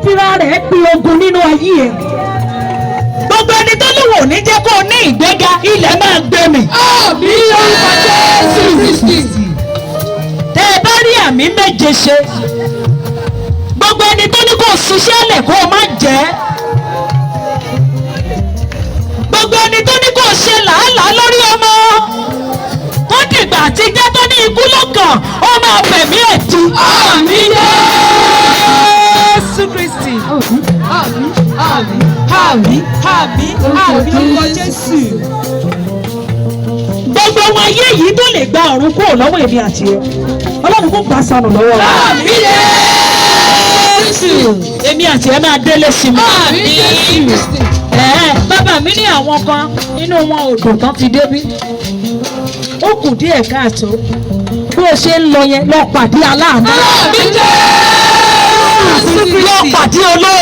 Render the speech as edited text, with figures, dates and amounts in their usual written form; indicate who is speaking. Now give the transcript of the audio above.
Speaker 1: fira rẹ̀ pe ogun nínú ayé ẹ̀, gbogbo ẹni tó lóun ò ní jẹ́ kó o ní ìgbéga, ilẹ̀ máa gbé mì.
Speaker 2: Àmín lórúkọ Jésù Kristi.
Speaker 1: Tẹ́ ẹ bá rí àmín méje ṣe, gbogbo ẹni tó ní kó o ṣiṣẹ́ lẹ̀ kó o má jẹ́, gbogbo ẹni tó ní kó o ṣe làálàá lórí ọmọ tó dìgbà àtijọ́ tó ní ikú lọ́kàn, ó máa fẹ̀mí ẹ̀ tu.
Speaker 2: Àmín
Speaker 1: Jésù Kristi.
Speaker 2: Àmín, àmín, àmín, àmín, àmín lórúkọ Jésù.
Speaker 1: Gbogbo ohun ayé yìí tó lè gba ọ̀run kúrò lọ́wọ́ èmi àti ẹ, Ọlọ́run kò gbà sọnù lọ́wọ́ wa.
Speaker 2: Àmín Jésù.
Speaker 1: Èmi àti ẹ máa délé sí mi.
Speaker 2: Àmín Jésù Kristi.
Speaker 1: Ẹ̀ẹ́, bàbá mi ní àwọn kan inú wọn ò dùn tán fi débí. Ó kù díẹ̀ káàtó. Bó o ṣe ń lọ yẹn, lọ pàdé aláàánú.
Speaker 2: Àmín Jésù
Speaker 1: Lọ
Speaker 2: Kristi.
Speaker 1: pàdé olóore.